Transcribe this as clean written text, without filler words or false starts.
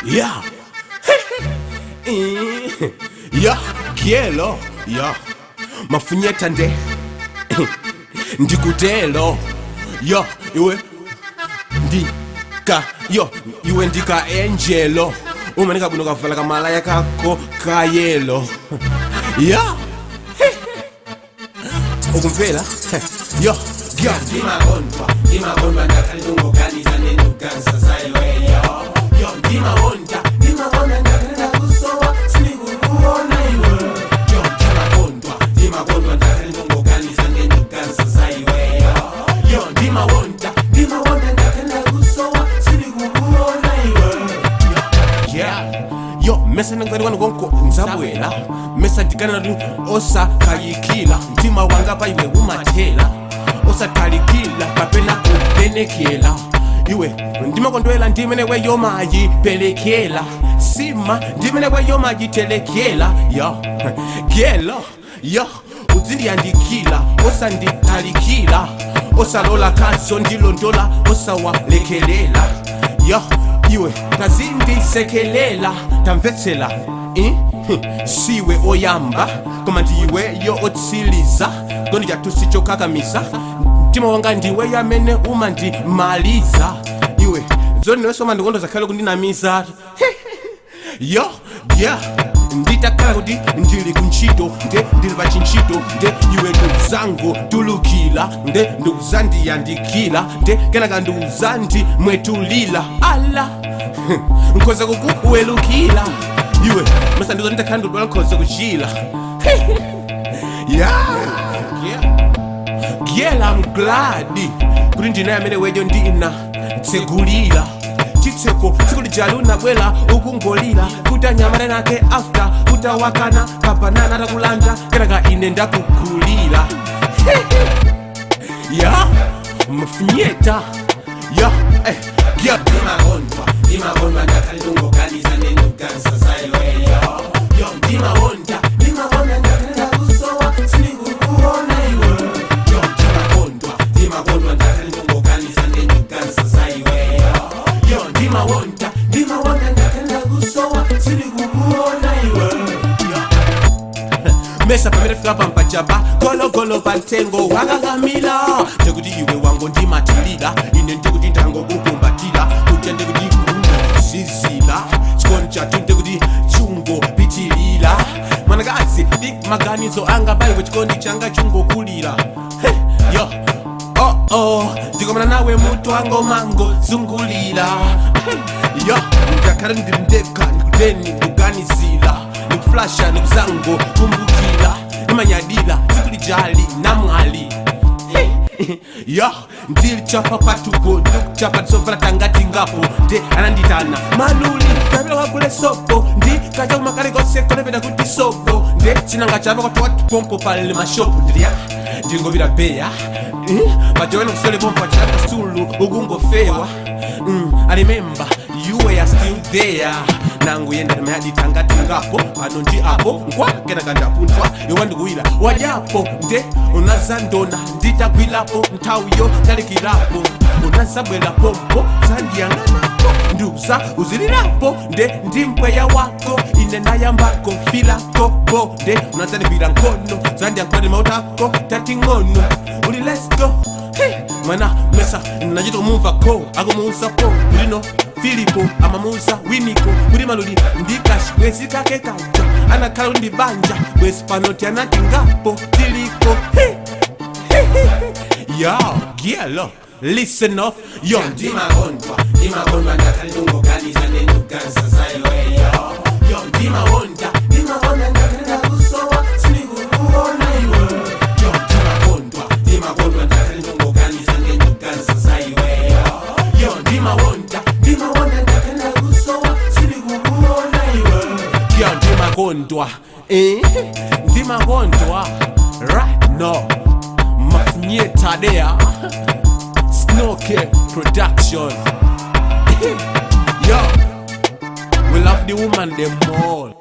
Yeah. Ya gielo ya mafunyeta nde ndikutelo yo iwe ndika yo iwe ndika angelo umanika bwino kavala kamalaya kako kayelo ya ukumvela yo yo Ndimagondwa, ndimagondwa ndakhali ndingoganiza nendoganisa zayiweyo. Yo ndimawonda, ndimawonda ndakhali ndakusowa sindikukuona iwe. Yo ndimagondwa, ndimagondwa ndakhali ndingoganiza nendoganisa zayiweyo. Yo ndimawonda, ndimawonda ndakhali ndakusowa sindikukuona iwe. Yeah, yo mesa ndingati konko nzabwela mesa ndikana nati osakayikila mtima wanga pa iwe umathela osatalikila kapena kupenekela iwe ndimakondwela ndimene weyomayipelekela sima ndimene weyomayitelekela yo gelo yo udzindiyandikila osanditalikila osalola kazo ndilondola osawalekelela yo iwe tazindisekelela tamvetsela eh? Siwe oyamba koma ndiweyo otsiliza chikondi chathu sichokakamiza mtima wanga ndiwe yamene umandimaliza iwe zoni niwenso mandikonda zakhale kundinamiza yo yeah nditakhala kuti ndili kuntchito nde ndili pa chintchito nde iwe ndikuzangotulukira nde ndikuzandiyandikira nde kenaka ndikuzandimwetulira ala nkhoza kukuwelukira iwe masa ndizo nditakhala ndidwala nkhoza kuchira yeah. Girl, I'm glad kuti ndinaye amene wejo ndina tsegulira chitseko tsiku lijali unabwera ukungolira kuti anyamale nake after utawakana kabanana atakulanda kenaka ine ndakugulira ya mafunyeta ya ya Ndimagondwa, ndimagondwa ndakhali ndingoganiza nendoganisa zayiweyo. Yo ndimawonda, ndimawonda ndakhali ndakusowa sindikukuona iwe. Yo ndimagondwa, ndimagondwa ndakhali ndingoganiza nendoganisa zayiweyo. Yo ndimawonda, ndimawonda ndakhali ndakusowa sindikukuona iwe. Mesa pamene fika pampachapa gologolo pamtengo wakakamila ndikuti iwe wango ndimatilira ine ndikuti ndangokukumbatira kuti ndikuti kungozizila chikondi chathu ndikuti chungopitilira mwanakazi ndi maganizo anga paiwe chikondi changa chungokulira. Hey, yo oh oh ndikomana nawe mutu wango mango zungulira. Hey, yo ngakhale ndili ndekha ndikuteni ndikuganizira ndikuflasha ndikuzango kumbukira imanyadira tsiku lijali namwali. Yo ndilichapa kwatuko ndikuchapa tisovala tangati ngapo nde ananditana maluli kapita kwagule sopo ndi kacha kumakale konse konepeta kuti sopo nde chinanga chapa kwatuwatipompo palele mashopu ndilya ndingopita beya pajowena kusole pompo chapa sulu ukungofewa. I remember you were still there nangu yenda ndimayaditangatingapo pano ndi apo nkwa kenaka ndapunthwa iwe ndikuwira wadyapo nde unazandona nditagwirapo nthawiyo talikirapo unazabwera pompo zandiyang'anapo ndiuza uzilirapo nde ndi mpweya wako ine nayambako filako bo nde unazandigwira nkhono zandiyankhulati mautako tating'ono uli let's go. Hey, mwana mesa nachita kumumva ko akumuuza po kulino Filipo amamuuza Winiko kuti maluli ndikashibwezi kake kaja anakhala kuti ndi banja bwezi pano tianatingapo tiliko. Hey, hey, hey. Yo gielo listen up yo Ndimagondwa, ndimagondwa ndakhali ndingoganiza nendoganisa zayiweyo. Yo ndimawonda, ndimawonda ndakhali ndakusowa sindikukuona iwe. Yo ndimagondwa, ndimagondwa ndakhali ndingoganiza nendoganisa zayiweyo. Yo ndimawonda, ndimawonda ndakhali ndakusowa sindikukuona iwe. Yo ndimakondwa eh? Ndimakondwa right now mafunyeta there Snoke Production. Yo, we love the woman them all.